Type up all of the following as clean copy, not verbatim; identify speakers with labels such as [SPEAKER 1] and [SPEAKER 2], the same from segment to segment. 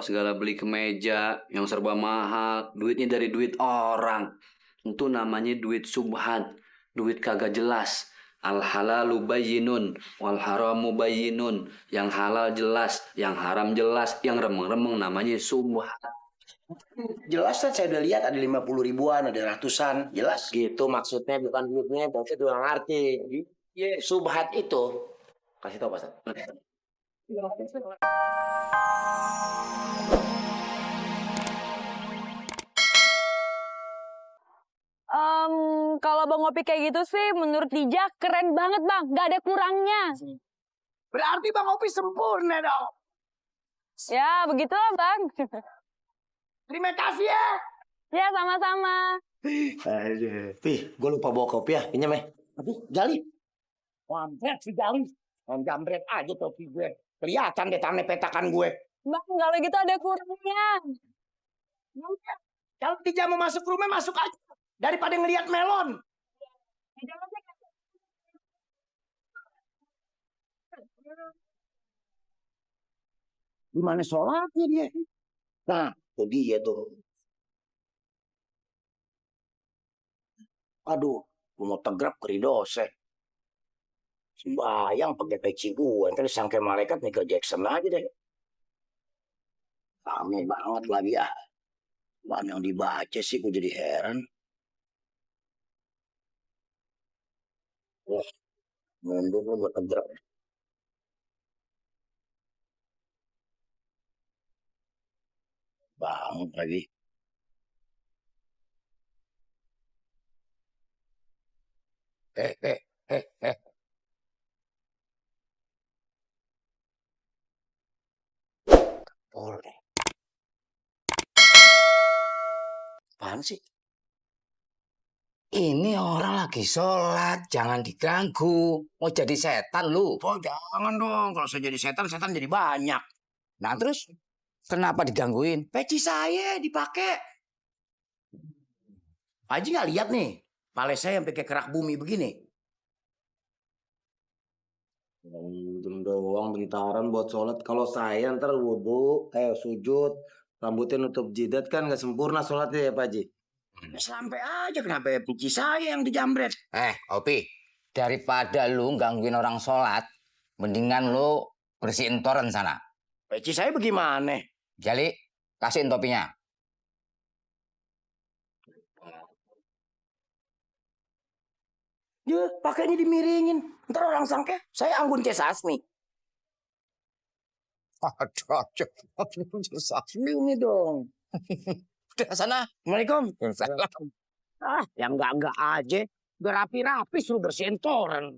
[SPEAKER 1] segala beli kemeja yang serba mahal, duitnya dari duit orang. Itu namanya duit subhat, duit kagak jelas. Al halalu bayyinun, wal haramu bayyinun. Yang halal jelas, yang haram jelas, yang remeng-remeng namanya subhat.
[SPEAKER 2] Jelas kan saya udah lihat ada 50 ribuan, ada ratusan, jelas.
[SPEAKER 3] Gitu maksudnya, bukan duitnya, saya juga ngerti.
[SPEAKER 2] Subhat itu, kasih tau Pak Ustaz.
[SPEAKER 4] Kalau Bang Opi kayak gitu sih, menurut Dija keren banget Bang, gak ada kurangnya.
[SPEAKER 2] Berarti Bang Opi sempurna dong.
[SPEAKER 4] Ya, begitulah Bang.
[SPEAKER 2] Terima kasih ya.
[SPEAKER 4] Ya, sama-sama.
[SPEAKER 2] Pi, gue lupa bawa kopi ya, pinjam ya. Aduh, Jali.
[SPEAKER 3] Jambret si Jali. Jambret aja topi gue. Kelihatan deh tanda petakan gue.
[SPEAKER 4] Bang, kalau gitu ada kurangnya.
[SPEAKER 2] Kalau Dija mau masuk rumah, masuk aja. Daripada ngelihat melon.
[SPEAKER 3] Gimana sholatnya dia?
[SPEAKER 2] Nah, itu dia tuh. Aduh, gue mau tegrap ke dosa. Sembayang pakai peci gue. Ntar disangka malaikat Michael Jackson aja deh. Rame banget lagi ya. Mana yang dibaca sih, gue jadi heran. Wah, mundur gue buat tegrap. Banget lagi. Boleh. Apaan sih?
[SPEAKER 5] Ini orang lagi sholat, jangan diganggu. Mau jadi setan lu.
[SPEAKER 2] Oh jangan dong, kalau saya jadi setan, setan jadi banyak.
[SPEAKER 5] Nah terus, kenapa digangguin?
[SPEAKER 2] Peci saya dipakai. Pak Haji nggak lihat nih, pale saya sampai kayak kerak bumi begini.
[SPEAKER 3] Doang bentaran buat sholat. Kalau saya ntar wudhu, sujud, rambutnya nutup jidat kan nggak sempurna sholatnya ya Pak Haji.
[SPEAKER 2] Sampai aja kenapa peci saya yang dijambret.
[SPEAKER 5] Opi, daripada lu gangguin orang sholat, mendingan lu bersihin toren sana.
[SPEAKER 2] Peci saya bagaimana?
[SPEAKER 5] Jali, kasihin topinya.
[SPEAKER 2] Ya, pakainya dimiringin. Ntar orang sangka saya Anggun C. Sasmi.
[SPEAKER 5] Aduh, Anggun C. Sasmi ini dong. Udah sana.
[SPEAKER 2] Assalamualaikum.
[SPEAKER 5] Salam.
[SPEAKER 3] Ah, yang enggak aja. Udah rapi-rapi suruh bersihin toren.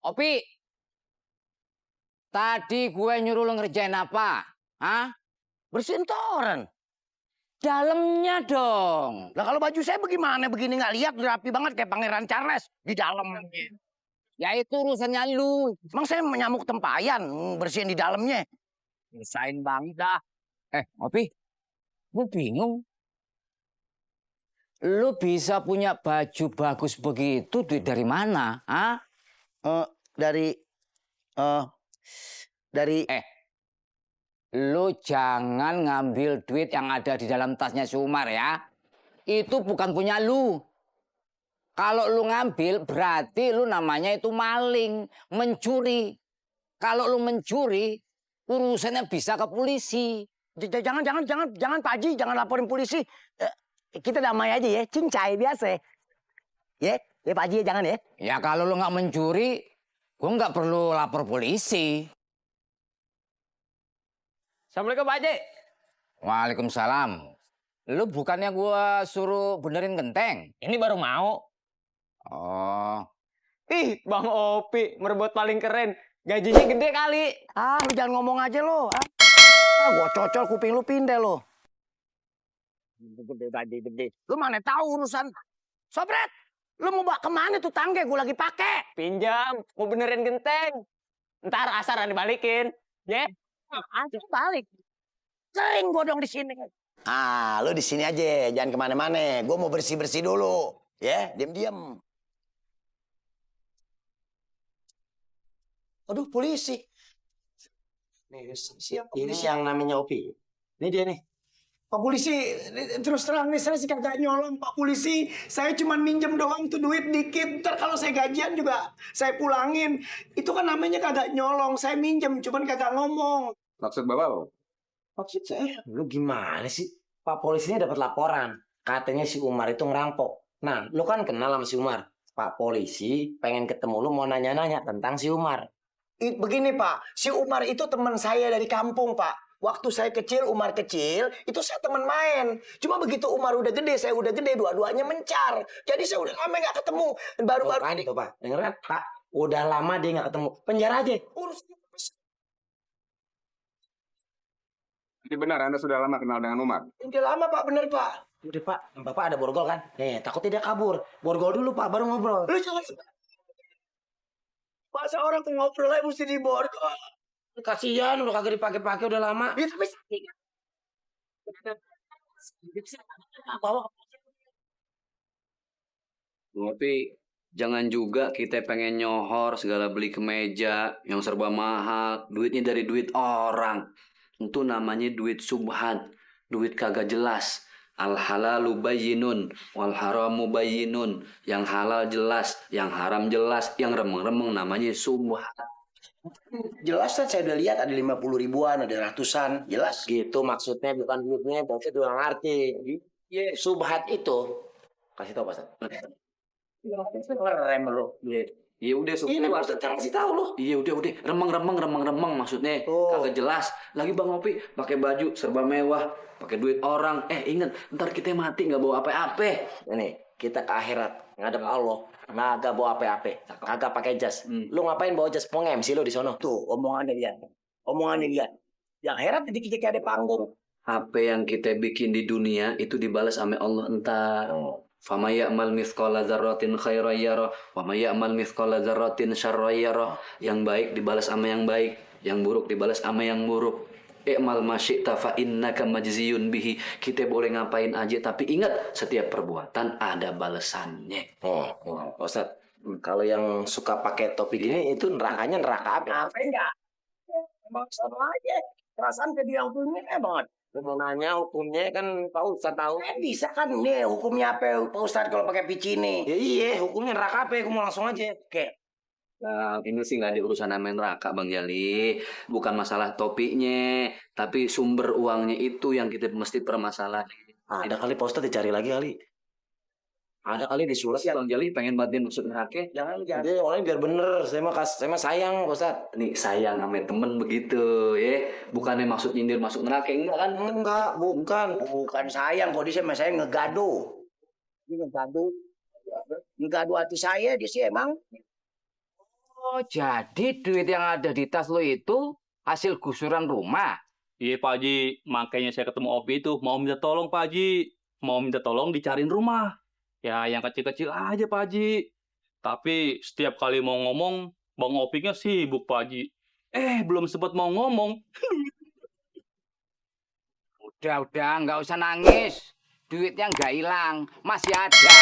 [SPEAKER 5] Opi, tadi gue nyuruh lu ngerjain apa? Hah?
[SPEAKER 2] Bersihin toren.
[SPEAKER 5] Dalamnya dong.
[SPEAKER 2] Lah kalau baju saya bagaimana? Begini nggak lihat rapi banget kayak Pangeran Charles di dalamnya.
[SPEAKER 5] Ya itu urusannya lu.
[SPEAKER 2] Emang saya menyamuk tempayan bersihin di dalamnya.
[SPEAKER 5] Usahain banget dah. Opi, gue bingung. Lu bisa punya baju bagus begitu duit dari mana? Hah?
[SPEAKER 2] Dari
[SPEAKER 5] Lu jangan ngambil duit yang ada di dalam tasnya si Umar ya. Itu bukan punya lu. Kalau lu ngambil berarti lu namanya itu maling, mencuri. Kalau lu mencuri, urusannya bisa ke polisi.
[SPEAKER 2] Jangan Pak Haji, jangan laporin polisi. Kita damai aja ya, cincai biasa. Ya Pak Haji jangan ya.
[SPEAKER 5] Ya kalau lu nggak mencuri, gua nggak perlu lapor polisi.
[SPEAKER 6] Assalamualaikum Pak Haji.
[SPEAKER 5] Waalaikumsalam. Lu bukannya gua suruh benerin genteng?
[SPEAKER 6] Ini baru mau.
[SPEAKER 5] Oh.
[SPEAKER 6] Ih, Bang Opi, merebut paling keren. Gajinya gede kali.
[SPEAKER 2] Lu jangan ngomong aja lo. Gua cocol kuping lu pindah lo. Gede. Lu mana tahu urusan. Sobret, lu mau bawa kemana tuh tangga gua lagi pakai?
[SPEAKER 6] Pinjam, mau benerin genteng. Ntar asar dibalikin. Ya?
[SPEAKER 2] Asar balik. Sering gua dong di sini. Lu di sini aja, jangan kemana-mana. Gua mau bersih-bersih dulu. Ya, diam-diam. Aduh, polisi.
[SPEAKER 3] Nih,
[SPEAKER 2] Siapa?
[SPEAKER 3] ini yang namanya Opi. Ini dia nih.
[SPEAKER 7] Pak polisi, terus terang nih saya sih kagak nyolong Pak polisi. Saya cuma minjem doang tuh duit dikit. Ntar kalau saya gajian juga saya pulangin. Itu kan namanya kagak nyolong. Saya minjem, cuman kagak ngomong.
[SPEAKER 8] Maksud Bapak apa?
[SPEAKER 7] Maksud saya,
[SPEAKER 3] Lu gimana sih? Pak polisi ini dapat laporan. Katanya si Umar itu ngerampok. Nah, lu kan kenal sama si Umar. Pak polisi pengen ketemu lu mau nanya-nanya tentang si Umar.
[SPEAKER 2] Begini Pak, si Umar itu teman saya dari kampung Pak. Waktu saya kecil, Umar kecil, itu saya teman main. Cuma begitu Umar udah gede, saya udah gede, dua-duanya mencar. Jadi saya udah lama nggak ketemu. Baru-baru
[SPEAKER 3] Tuh kan, tuh Pak. Denger kan? Pak, udah lama dia nggak ketemu. Penjara aja.
[SPEAKER 2] urus.
[SPEAKER 8] Ini benar Anda sudah lama kenal dengan Umar?
[SPEAKER 2] Udah lama Pak, bener Pak.
[SPEAKER 3] Udah Pak, Bapak ada borgol kan? Nih, takut tidak kabur. Borgol dulu Pak, baru ngobrol.
[SPEAKER 2] Lu jangan... Pak, seorang tuh ngobrol aja mesti diborgol.
[SPEAKER 3] Kasihan, udah kagak dipakai-pakai udah lama.
[SPEAKER 2] Ya, tapi...
[SPEAKER 3] Bawa.
[SPEAKER 1] Tapi jangan juga kita pengen nyohor segala beli kemeja yang serba mahal, duitnya dari duit orang. Itu namanya duit subhat, duit kagak jelas. Al halalu bayyinun wal haramu bayyinun. Yang halal jelas, yang haram jelas, yang remeng-remeng namanya subhat.
[SPEAKER 2] Jelas kan saya udah lihat ada 50 ribuan, ada ratusan. Jelas.
[SPEAKER 3] Gitu maksudnya bukan duitnya, bosnya udah ngerti.
[SPEAKER 2] Iya.
[SPEAKER 3] Subhat itu. Kasih tau Pak. Ngerem lu.
[SPEAKER 1] Iya udah
[SPEAKER 2] Ini
[SPEAKER 1] subhat.
[SPEAKER 2] Ustaz jangan kasih tahu loh.
[SPEAKER 1] Iya udah remeng-remeng maksudnya
[SPEAKER 3] Tuh.
[SPEAKER 1] kagak jelas. Lagi Bang Opi pakai baju serba mewah, pakai duit orang. Inget ntar kita mati nggak bawa apa-apa.
[SPEAKER 3] Ini kita ke akhirat ngadep Allah. Kagak bawa apa-apa. Kagak pakai jas. Lu ngapain bawa jas? Mau MC lu di sono.
[SPEAKER 2] Tuh, omongannya dia. Omongannya dia. Yang heran tadi kita kayak ada panggung.
[SPEAKER 1] Apa yang kita bikin di dunia itu dibalas sama Allah entar. Fama ya'mal mithqala dzarratin khairan yarah wa may ya'mal mithqala dzarratin syarran yarah. Yang baik dibalas sama yang baik, yang buruk dibalas sama yang buruk. I'mal ma syi'ta fa innaka majziyun bihi. Kita boleh ngapain aja tapi ingat setiap perbuatan ada balasannya.
[SPEAKER 3] Ustaz, kalau yang suka pakai topi gini itu nerakanya neraka apa?
[SPEAKER 2] Apa enggak? Emang sama aja. Perasaan ke dia hukumnya banget.
[SPEAKER 3] Lu mau nanya hukumnya kan Pak Ustaz tahu.
[SPEAKER 2] Bisa kan nih hukumnya apa Pak Ustadz kalau pakai pici ini?
[SPEAKER 3] Ya iya, hukumnya neraka apa? Aku mau langsung aja.
[SPEAKER 2] Oke.
[SPEAKER 1] Nah, ini sih nggak ada urusan sama neraka Bang Jali. Bukan masalah topinya, tapi sumber uangnya itu yang kita mesti permasalahin.
[SPEAKER 3] Ada kali Pak Ustaz dicari lagi kali. Ada kali disulat.
[SPEAKER 1] Bang Jali pengen bantuin masuk neraka.
[SPEAKER 2] Jangan
[SPEAKER 3] Jadi orangnya biar bener. Saya mah sayang Pak Ustaz.
[SPEAKER 1] Nih sayang sama temen begitu ya. Bukannya maksud nyindir masuk neraka enggak kan?
[SPEAKER 3] Enggak, bukan.
[SPEAKER 2] Bukan sayang, kok dia sama saya ngegado. Dia ngegado. Ngegado hati saya, dia sih emang.
[SPEAKER 5] Oh, jadi duit yang ada di tas lo itu hasil gusuran rumah.
[SPEAKER 9] Iya Pak Haji, makanya saya ketemu Opi itu mau minta tolong Pak Haji. Mau minta tolong dicariin rumah. Ya yang kecil-kecil aja Pak Haji. Tapi setiap kali mau ngomong, Bang Opinya sibuk Pak Haji. Belum sempat mau ngomong.
[SPEAKER 5] Udah, nggak usah nangis. Duitnya nggak hilang, masih ada.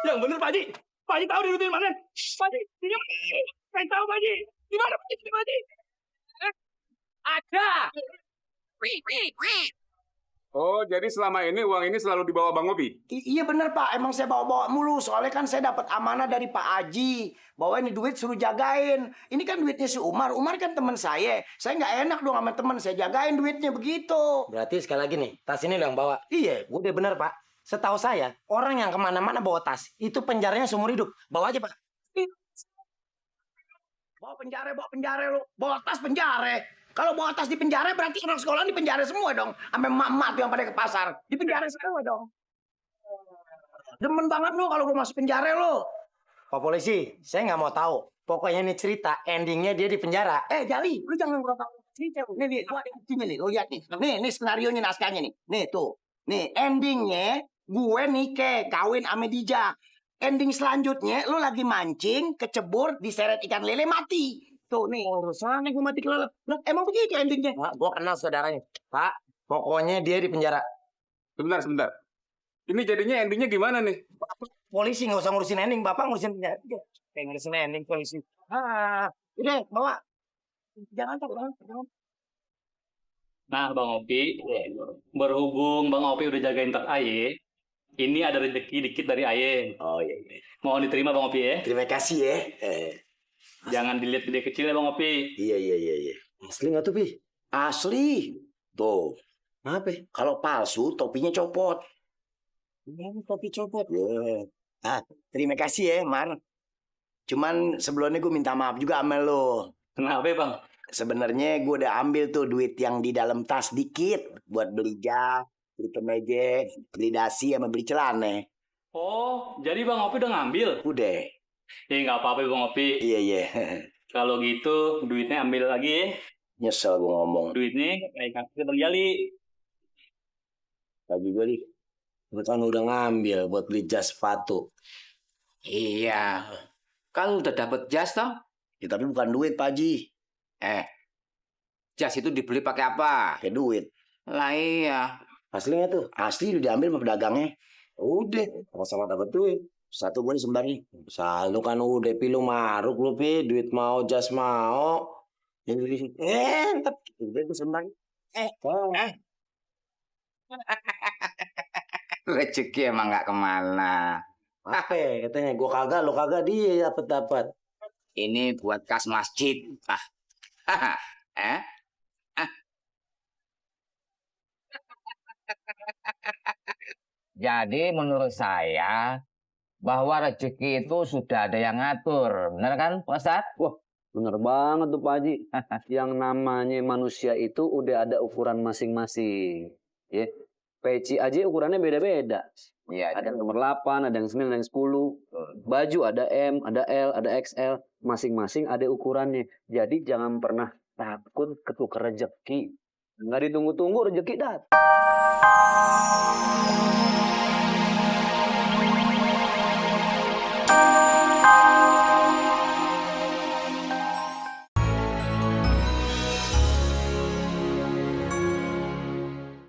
[SPEAKER 9] Yang bener Pak Haji. Pak Haji tahu di mana? Pak Haji, ini saya tahu Pak Haji. Di mana Pak Haji?
[SPEAKER 5] Ada.
[SPEAKER 8] Oh, jadi selama ini uang ini selalu dibawa Bang Opi?
[SPEAKER 2] Iya bener Pak, emang saya bawa-bawa mulu. Soalnya kan saya dapat amanah dari Pak Haji. Bahwa ini duit suruh jagain. Ini kan duitnya si Umar. Umar kan teman saya. Saya nggak enak dong sama teman. Saya jagain duitnya begitu.
[SPEAKER 3] Berarti sekali lagi nih, tas ini lo yang bawa.
[SPEAKER 2] Iya.
[SPEAKER 3] Udah bener Pak. Setahu saya, orang yang kemana-mana bawa tas, itu penjaranya seumur hidup. Bawa aja Pak.
[SPEAKER 2] Bawa penjara lu. Bawa tas penjara. Kalau bawa tas di penjara berarti anak sekolah di penjara semua dong. Sampai emak-emak tuh yang pada ke pasar. Di penjara semua dong. Demen banget lu kalau gua masuk penjara lu.
[SPEAKER 3] Pak polisi, saya nggak mau tahu. Pokoknya ini cerita, endingnya dia di penjara.
[SPEAKER 2] Jali, lu jangan gua tahu cerita. Nih, gua ada buktinya nih. Lu lihat nih. Nih skenarionya naskahnya nih. Nih tuh. Nih, endingnya gue nikah, kawin sama Dija. Ending selanjutnya lu lagi mancing, kecebur, diseret ikan lele mati. Tuh nih, urusannya gue mati kelelep. Emang begitu endingnya?
[SPEAKER 3] Pak, gua kenal saudaranya. Pak, pokoknya dia di penjara.
[SPEAKER 8] Sebentar. Ini jadinya endingnya gimana nih?
[SPEAKER 3] Polisi nggak usah ngurusin ending, Bapak ngurusin penjara. Kayak ngurusin ending polisi.
[SPEAKER 2] Udah, bawa. Jangan takut, jangan.
[SPEAKER 9] Nah, Bang Opi, berhubung Bang Opi udah jagain tas Aye, ini ada rezeki dikit dari Aye.
[SPEAKER 2] Oh iya, iya.
[SPEAKER 9] Mohon diterima Bang Opi ya.
[SPEAKER 2] Terima kasih ya.
[SPEAKER 9] Jangan dilihat gede kecil ya Bang Opi.
[SPEAKER 2] Iya, iya, iya, iya. Asli nggak tuh, Pi? Asli. Tuh.
[SPEAKER 3] Apa?
[SPEAKER 2] Kalau palsu, topinya copot.
[SPEAKER 3] Topi copot.
[SPEAKER 2] Iya. Ah, terima kasih ya, Mar. Cuman sebelumnya gue minta maaf juga sama lo.
[SPEAKER 9] Kenapa ya, Bang?
[SPEAKER 2] Sebenarnya gue udah ambil tuh duit yang di dalam tas dikit buat beli jas, beli kemeja, beli dasi, sama beli celana.
[SPEAKER 9] Oh, jadi Bang Opi udah ngambil?
[SPEAKER 2] Udah.
[SPEAKER 9] Ya nggak apa-apa Bang Opi.
[SPEAKER 2] Iya, iya.
[SPEAKER 9] Kalau gitu, duitnya ambil lagi ya.
[SPEAKER 2] Nyesel gue ngomong.
[SPEAKER 9] Duitnya kayak kasih Bang Jali.
[SPEAKER 2] Bagi gue nih.
[SPEAKER 3] Gue kan udah ngambil buat beli jas sepatu.
[SPEAKER 5] Iya. Kan udah dapet jas toh?
[SPEAKER 2] Ya, tapi bukan duit, Pak Haji.
[SPEAKER 5] Jas itu dibeli pakai apa?
[SPEAKER 2] Kayak duit.
[SPEAKER 5] Lah iya.
[SPEAKER 2] Asli nggak tuh? Asli udah diambil sama pedagangnya.
[SPEAKER 3] Udah, sama-sama dapat duit.
[SPEAKER 2] Satu gue disembarin.
[SPEAKER 3] Selalu kan udah pilu maruk lu pi, duit mau jas mau.
[SPEAKER 2] Ntar udah disembarin.
[SPEAKER 5] Rezeki emang nggak kemana.
[SPEAKER 3] Apa ya, katanya gua kagak, lo kagak, dia dapat.
[SPEAKER 5] Ini buat kas masjid. Eh? Jadi menurut saya bahwa rezeki itu sudah ada yang ngatur, benar kan, Pak Ustadz?
[SPEAKER 1] Wah, bener banget tuh Pak Haji. Yang namanya manusia itu udah ada ukuran masing-masing. Ya. Peci aja ukurannya beda-beda.
[SPEAKER 5] Iya.
[SPEAKER 1] Ada yang nomor 8, ada yang 9, ada yang 10. Baju ada M, ada L, ada XL. Masing-masing ada ukurannya. Jadi jangan pernah takut ketukar rezeki. Nggak ditunggu-tunggu rezeki datang.